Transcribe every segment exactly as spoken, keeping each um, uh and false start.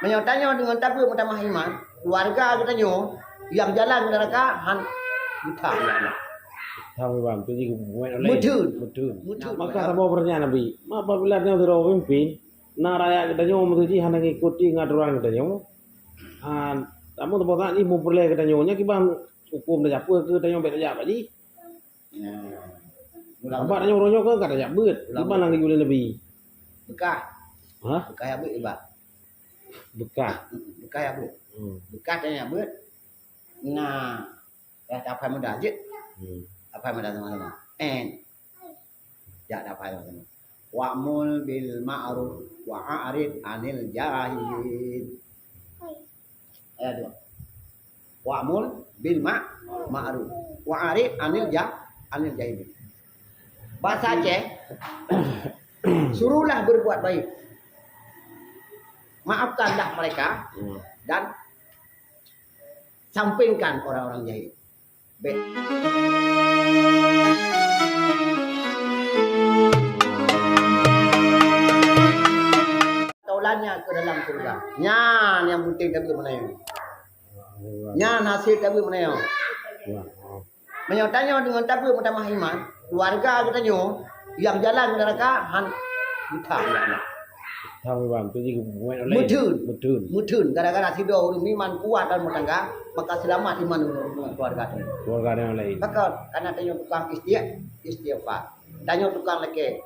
Meunyoe tanyoe deungon tabeuet meutamah iman, keuluwarga geutanyoe nyang jalan keu neuraka han geutam. Tam iman tu jih buet oleh. Meutheun. Meutheun. Meutheun. Maka saboh peurenyang Nabi, apabila tanyoe sidroe peumimpin, na rakyat geutanyoe meutuji hana ngikuti aturan geutanyoe, ah, namun saboh saat jih mupeureulèe geutanyoe, nyan kiban huköm tajak peue keu tanyoe bèk tajak bak jih. Nah. Sabab tanyoe uroe nyoe kan ka tajak beuet. Kiban nyang geuyue lé Nabi. Beukah. Hah? Beukah jak beuet, Iba. Beukah. Beukah jak beuet. Hmm. Beukah tanyoe jak beuet. Nah, ya, taphai mudah jeuet. Hmm. Taphai mudah sama-sama. En. Jak taphai sama-sama. Wa'mur bil ma'ruf wa a'rid 'anil jahilin. Ayat dua. Wa'mur bil ma-, ma'ruf wa a'rid 'anil ja-, 'anil jahilin. Bahasa Aceh, suruhlah berbuat baik. Maafkanlah mereka. Hmm. Dan sampingkan orang-orang jahil. Bèk. Taulannya ke dalam surga. Nyan nyang penting tabeuet meunan. Nyan hasil tabeuet meunan. Meunyoe tanyoe deungon tabeuet meutamah iman, keuluwarga geutanyoe nyang jalan keu neuraka han geutam. Tam iman tu jih buet oleh. Meutheun. Meutheun. Meutheun. Gara-gara sidroe ureueng iman kuat dalam rumah tangga, maka seulamat iman ureueng keuluwarga tanyoe. Keuluwarga nyang laén. Maka, kareuna tanyoe tukang isti-, istighfar. Tanyoe tukang lakèe.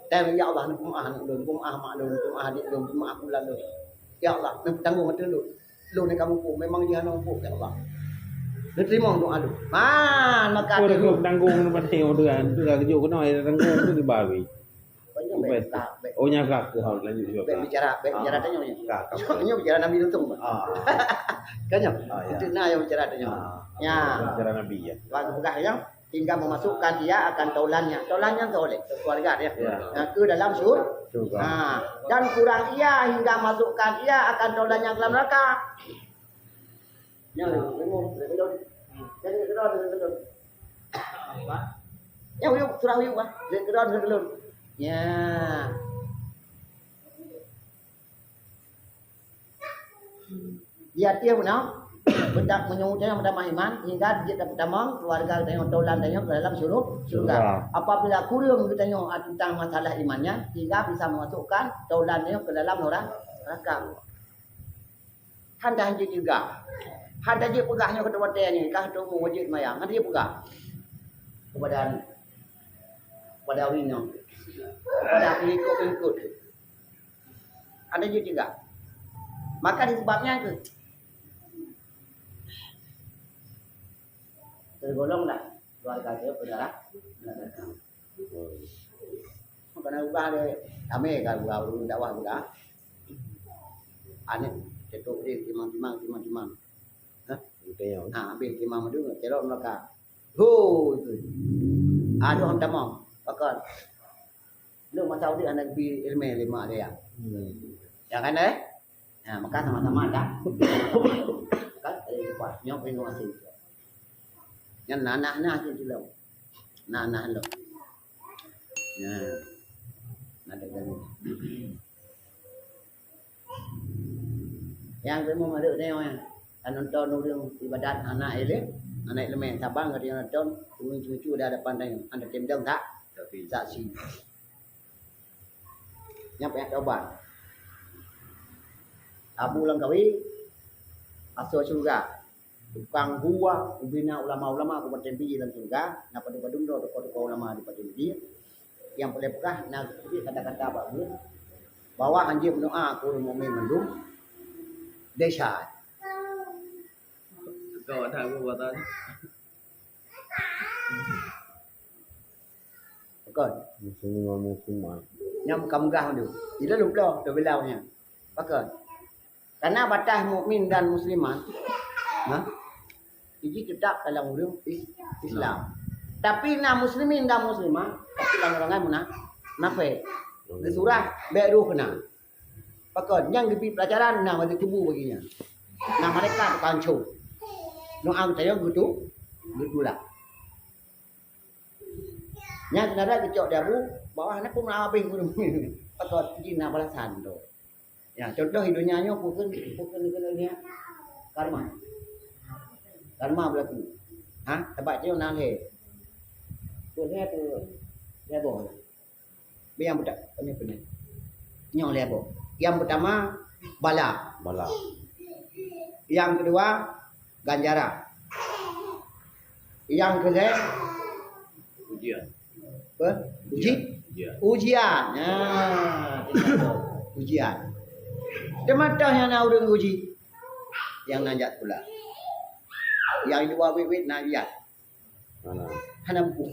Dan, "Ya Allah, neupeumaah aneuk lôn, neupeumaah mak lôn, neupeumaah adék lôn, neupeumaah bulan lôn. Ya Allah, neupeutanggong ateueh lôn. Lôn nyang ka muphom, memang jih hana muphom, ya Allah. Neuteurimong doa lôn." Man, maka Oh, ateueh lôn. Tanggong tu pané, oh, tu kan. Tu kan keuneuk keunoe, ya, tanggong tu dibagi. Bèk, bèk, bèk. Oh, nyan ka keuh, ha, lanjut juga. Bèk bicara, bèk bicara tanyoe nyan. Ka, ka. Nyoe bicara Nabi langsung. Ah. Kan nyoe? Ah, ya. Itu na nyang bicara tanyoe. Ah. Ya. Bicara Nabi, ya. Bak peugah nyoe. Hingga memasukkan ia akan taulannya. Taulannya tu oleh keluarga dia. Ya. Ha, ke dalam sur-, Surga. Ha, dan kurang ia hingga masukkan ia akan taulannya ke dalam neraka. Nyoe, nyoe, nyoe. Nyoe, nyoe, surah Hud, ah. Ya. Di ateueh meunan, beutak meunyoe tanyoe meutamah iman, hingga jeuet tapeutamong keuluwarga tanyoe, taulan tanyoe ke dalam syuru-, syeuruga. Syeuruga. Apabila kureueng geutanyoe teuntang masalah iman nyan, hingga bisa meumasukkan taulan tanyoe ke dalam nura-, neuraka. Hana hanjeuet juga. Hana jeuet peugah nyoe keu watèe nyoe, ka teumu wajéb mayang. Hana jeuet peugah. Kepada, kepada ureueng inong. Kepada pengikut-pengikut. Ada jeuet juga. Maka disebabnya tu. Tergolonglah keluarga dia berdarah. Bukan ubah deh. Kami kan ubah ureueng dakwah juga. Aneuk cetuk dia timang-timang, timang-timang. Hah? Betul ya. Ha, habis timang madu, celok neraka. Ho, itu. Aduh, tamong. Pakon. Lu masa udik anak bi ilmu lima dia. Hmm. Ya kan, eh? Nah, maka sama-sama dah. Kan, eh, lepas. Nyob rindu masih. Yang nanah-nah tu dulu. Nanah lo. Nah. Ada kan. Nyang keuneuk meureuek nyoe, ka nonton ureueng ibadat hana ilée, hana ileumèe, saban gata nonton ureueng cucu di hadapan tanyoe, hana tem dong tak? Saksi. Nyan payah tobat. Abu Langkawi, asoe syeuruga. Tukang gua, ubena ulama-ulama Kabupaten Pidie lam syeuruga, na padum-padum droe tokoh-tokoh ulama di Kabupaten Pidie. Nyang peureulèe peugah na keubiet kata-kata bak geuh, bahwa hanjeuet meudoa keu ureueng mukmin mandum desya. Kau ada apa buatan? Pakon? Muslim muslimat. Nyang ka meugah mandum. Ila lôn bloe, lôn bilang nyan. Pakon? Karena batas mukmin dan muslimat, nah, ini tetap dalam ureueng is-, Islam. Tapi na muslimin dan muslimat, tapi lam golongan muna-, munafék. Geusurah bèk roh keunan. Pakon, nyang geubri peulajaran na bak tuboh bagi nyan. Na malaikat tukang cong. Doa geutanyoe geutu-, geutulak. Nyan seunara geucok di Abu, bahwa hana pun habéh ureueng. Pakon, jih na balasan tu. Ya, contoh di dunia nyoe bukan bukan kena ni. Karma. Karma berlaku. Ha, tempat nyoe na lhèe. Bukan lhèe tu. Lhèe boh. Yang pertama, ini penyakit. Nyoe lhèe boh. Yang pertama, bala. Bala. Yang kedua, ganjaran. Yang ketiga, ujian. Apa? Uji? Ujian. Ujian. Ha, ujian. Teuma toh nyang na ureueng uji. Nyang na jak sekolah. Nyang dua wit-wit na liat. Hana. Hana buku.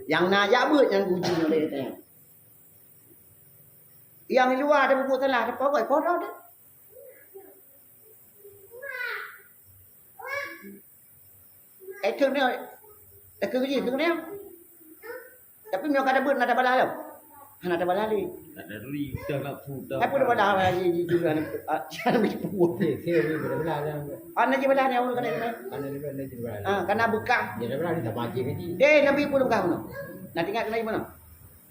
Nyang na jak beuet nyang uji nyoe lé teuh. Nyang di luwa ada buku salah, ada pokok, pokok ada. Eh, tu ni, tak kerja tu ni. Tapi meunyoe ka tabeuet na tabalah lom. Hana tabalah lé. Tak ada duit, dah nak putar. Apa dah balah lagi di juga ni? Ah, jangan beri puas. Dia, dia beri balah dah. Ana je balah ni awak kena ni. Ana dia balah dia balah. Ah, karena bekah. Dia balah dia tak baca lagi. Eh, Nabi pun bekah mana? Nak ingat kena mana?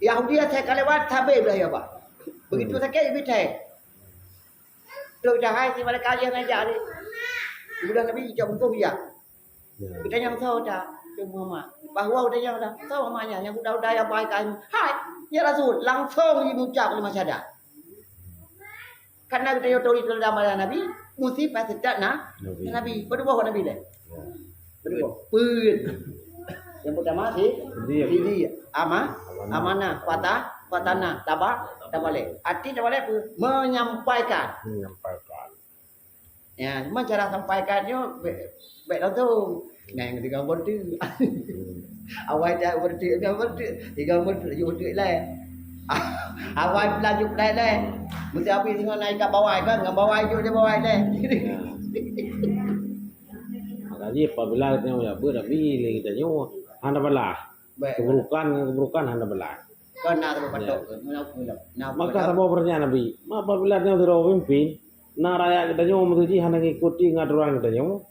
Yahudi saya kalau lewat, habis belah ya, Pak. Begitu sakit, lebih tai. Trok jahai si malaikat ayah ngajak ni. Udah Nabi cok bungkôh ya. Ya. Kita nyang soe ta, Teungku Muhammad. Bahwa udah nyang dah, soe Muhammad nyan, nyang udah-udah ya bai kain. Hai, ya Rasul, langsung diucap lima syahadat. Karena kita nyoe turi teladan bak Nabi, mesti pasti tak na Nabi. Nabi. Berubah Nabi deh. Ya. Berubah. Pun. Yang pertama si Siddiq. Siddiq. Ama-, amanah. Fatah, fatana. Taba-, tabalek. Arti tabalek apa? Menyampaikan. Menyampaikan. Ya, cuma cara sampaikan nyoe bèk, bèk langsung. Nah, yang tiga berarti. Awai dah berarti, dah berarti. Tiga berarti, tujuh berarti lah. Awai pelaju pelai lah. Mesti habis dengan naik kat bawah kan, dengan bawah itu dia bawah lah. Ya. Makanya apabila kita nyoe ya, berarti lé kita nyoe hana balah. Baik. Keburukan ngon keburukan hana balah. Kan na saboh patok. Ya. Maka saboh peurenyang Nabi, apabila nyoe sidroe pemimpin, na rakyat geutanyoe meutuji hana ngikuti aturan geutanyoe.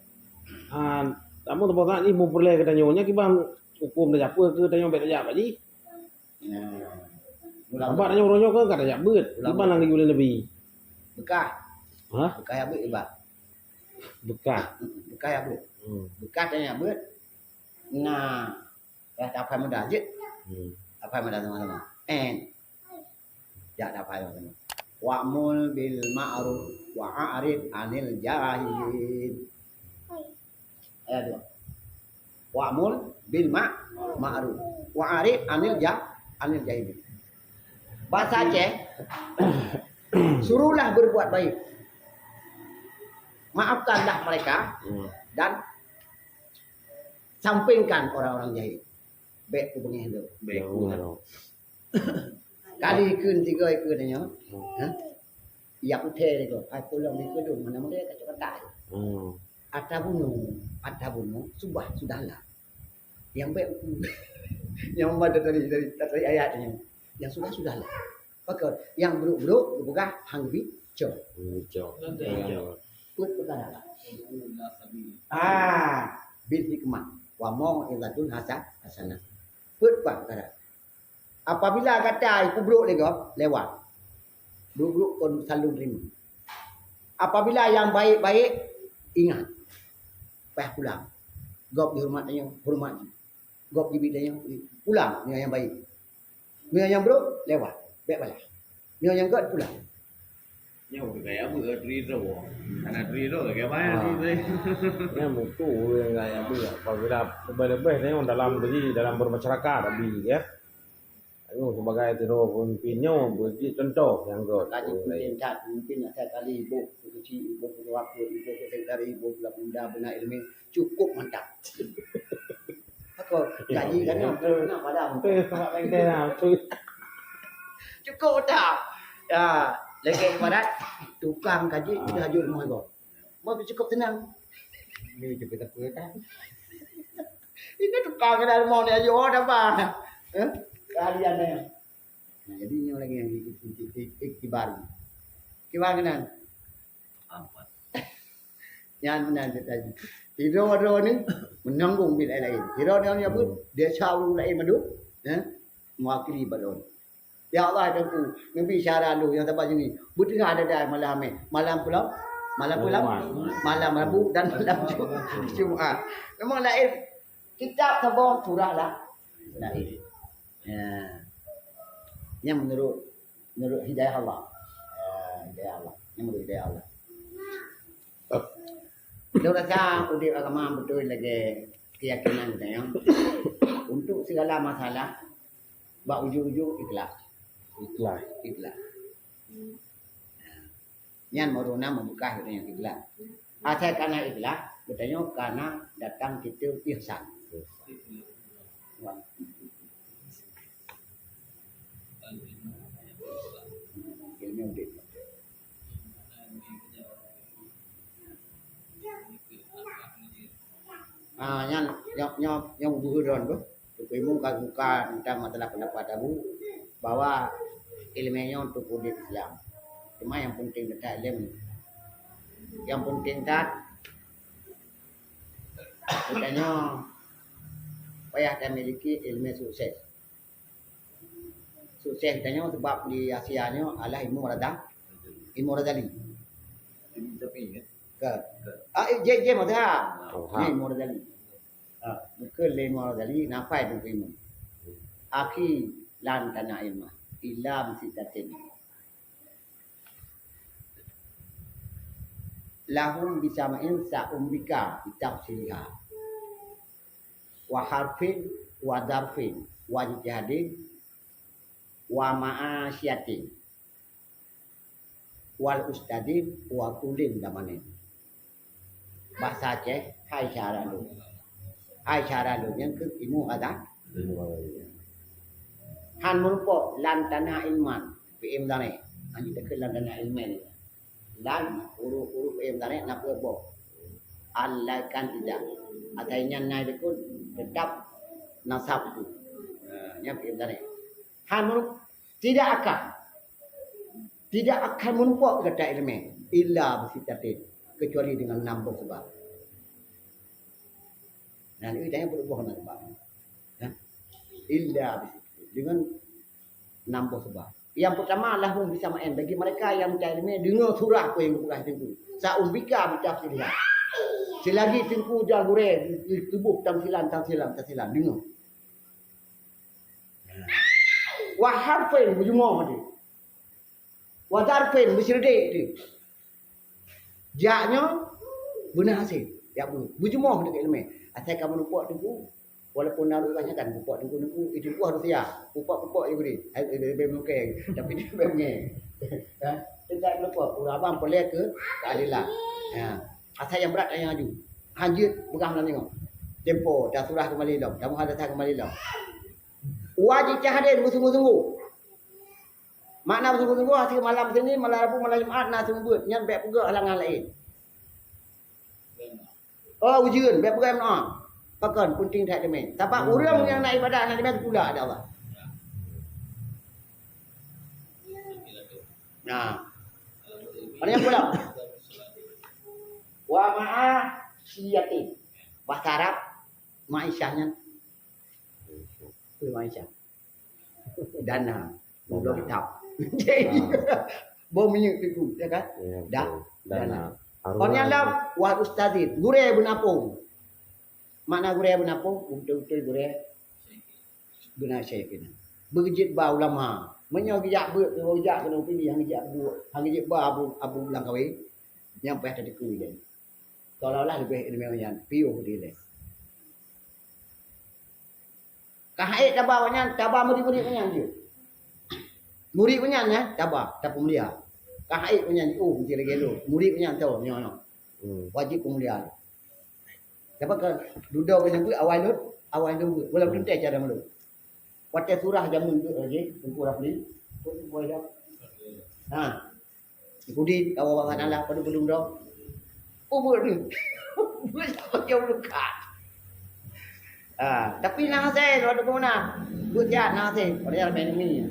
Ah, namun saboh saat jih mupeureulèe geutanyoe, nyan kiban huköm tajak peue keu tanyoe bèk tajak bak jih. Ya. Sabab tanyoe uroe nyoe kan ka tajak beuet, kiban lam geuyue lé Nabi. Bekah. Hah? Bekah jak beuet ibat. Bekah. Bekah jak beuet. Hmm. Bekah tajak beuet. Nah, Dah dapat mudah jeuet. Hmm. Dapat mudah sama-sama. En. Jak dapat sama-sama. Wa'mur bil ma'ruf wa a'rid 'anil jahilin. Ayat dua. Wa'mur bil ma-, ma'ruf wa a'rid 'anil ja-, 'anil jahilin. Bahasa Aceh, suruhlah berbuat baik. Maafkanlah mereka. Hmm. Dan sampingkan orang-orang jahil. Bèk kubeungèh lé. Bèk kubeungèh lé. Kali kheun tiga ikeu tanyoe. Hmm. Ha? Ya putih tiga. Ai pulang ikeu tu mana-mana kacau kata. Hmm. Atabunoe, atabunoe, subah sudahlah. Yang bèk, yang mana tadi, tadi, tadi ayat ni. Yang sudah, sudahlah. Pakon, yang brôk-brôk geupeugah han geubi cok. Geubi cok. Peuet peukara. Ah, bil hikmah wa mau'izatul hasa-, hasanah. Peuet peukara. Apabila gata ipeubrôk lé gob, lewat. Brôk-brôk kon saleuem teurimong. Apabila nyang baik-baik, ingat. Payah pulang. Gob jihoreumat tanyoe, horeumat jih. Gob jibri tanyoe, pulang nyoe nyang baik. Nyoe nyang brôk, lewat. Bèk balah. Nyoe nyang gèt, pulang. Nyoe gaya beuet ridho. Hana ridho lagèe apa ya? Ah. Nyoe mutu ureueng gaya beuet. Apabila leubeh-leubeh nyoe dalam diri, dalam bermasyarakat, Abi, ya. Nyoe sebagai sidroe pemimpin nyoe beuet contoh nyang gèt. Kaji pemimpin that, pemimpin asai kali iboh keuchik, iboh keuwakil, iboh keusekretari, iboh keupemuda beuna ileumèe. Cukup mantap. Aku gaji kan nak, nak padam. Cukup mantap. Ya, lagèe ibarat tukang kaji kita hajur rumah kau. Mau cukup tenang. Ni cukup tak apa kan? Ini tukang kena rumah ni hajur, oh, dah apa? Eh? Keahlian ni. Nah, jadi ini lagi yang iktibar. Kibar kena. Amat. Nyan meunan cit tadi. Sidroe droe ni meunanggong bit laén. Sidroe droe ni apa? Dia cawang laén madu, eh? Mewakili bak droe. Ya Allah, Teungku, neubi syara lôn nyang saban sini. Beuteuha dada malam ni. Malam pulo, malam pulo, malam Rabu dan malam Ju-, Jumaat. Memang laén kitab saboh surah lah. Laén. Ya. Nyang menurut, menurut hidayah Allah. Ya, hidayah Allah. Nyang menurut hidayah Allah. Lôn rasa udép agama beutôi lagèe keuyakinan geutanyoe. Untuk segala masalah, bak ujong-ujong ikhlas. Ikhlas. Ikhlas. Nyan meuruna meubeukah geutanyoe ikhlas. Asai kana ikhlas, geutanyoe kana datang kitab ihsan. Ilmu udép. Ah, nyan, nyoe, nyoe, nyoe bubuh droen tu. Teungku Imum ka buka tentang masalah pendapat Abu, bahwa ileumèe nyoe untuk udép Islam. Cuma nyang penting that ileumèe. Nyang penting that, geutanyoe payah tamiliki ileumèe sukses. Sukses geutanyoe sebab di Asia nyoe adalah ilmu Raza-, ilmu Razali. Ke? Ah, eh, je, je mazhab. Mazhab. Ni ilmu Razali. Ah, bukan lé ilmu Razali, nafai tu ilmu. Akhi lan tanal ilma illa bisittatin. Lahum bisam'in sa'umbika bitafsiliha. Wa harfin, wa darfin, wa ijtihadin, wa ma'asyiatin, wal ustadin, wa tulin zamanin. Bahasa Aceh, hai syara lôn. Hai syara lôn, nyang keu ilmu agam-, ilmu agama. Han meurumpok lan tanal ilman, fi'il mudhari'. Han jiteukeun lan tanal ilman. Lan huruf-huruf fi'il mudhari' na peuet boh. Al, la, kan, iza. Asai nyan na dikon tetap nasab tu. Ha, nyan fi'il mudhari'. Han meurumpok, tidak akan. Tidak akan meurumpok gata ileumèe illa bisittatin, kecuali dengan enam boh sebab. Nah, ini tanya berubah enam sebab. Ha? Illa bisittatin. Dengan enam boh sebab. Yang pertama, lahum bisam'in. Bagi mereka yang mencari ilmu, dengar surah apa yang bukan Teungku. Sa'umbika bitafsiliha. Selagi Teungku dan gurèe di tuboh tamsilan, tamsilan, tamsilan, dengar. Wa harfin, beujumoh dia. Wa darfin, beuseudeh dia. Jak nyoe beuna hasé. Jak bu-, beujumoh deungon ileumèe. Asai ka meurumpok Teungku, walaupun na ureueng nyan kan meurumpok Teungku, Teungku, itu pun harus ya. Pupok-pupok Yahudi. Hai, hai, hai, hai, mungkin. Tapi dia memang. Ha? Tidak lupa, ureueng abang boleh ke keadilan. Ha. Asai nyang brat nyang aju. Hanjeuet peugah lam nyoe. Tempo, dah surah kembali lom. Dah muhadasah kembali lom. Wajib cahadin bersungguh-sungguh. Makna beusunggoh-sunggoh, hase malam Senin, malam Rabu, malam Jumat na seumeubeuet, nyan bèk peugöt halangan laén. Oh, ujeuen, bèk peugöt meunoe. Pakon, peunteng that teumé. Sabab ureueng nyang na ibadah, na teumé geutulak lé Allah. Nah. Ada nyang pulang. Wa ma'a siyati. Bahasa Arab, ma'isyah nyan. Apa ma'isyah? Dana. Dana. Bodoh kitab. Jadi, ah, bom minyeuk tiku, ya kan? Ya, dah. Betul. Dana. Dana. Arwah. Kon nyang lam, wal ustazin. Gurèe beunapông. Makna gurèe beunapông, beutôi-beutôi gurèe beuna syekh keunan. Beujeuet ba ulama. Meunyoe geujak beuet, geujak keunoe pih, han geujak beuet, han geujak ba abu, abu lam kawé, nyang payah tateupeue lé. Seolah-olah leubeh ileumèe nyan, piôh dilèe. Ka hait taba awaknyan, taba murit-murit awaknyan jeuet. Murit awaknyan, eh, taba, tapeumulia. Ka hait awaknyan, oh, meusti lagèe lôn. Murit awaknyan tu, nyoe, nyoe. Hmm. Wajéb peumulia. Sabab ka dudoe keu nyang beuet awai lôn, awai lôn beuet. Walaupun teuntèe cara lôn. Watèe surah jameun beuet lagèe Teungku Rafli, pun buai dah. Ha. Kudi, kawan-kawan Allah, padum-padum dah. Oh, beuet ni. Beuet siapa yang luka? Ha, tapi na hasé, waduh, kemana? Beuet sihat, na hasé. Padahal main ni.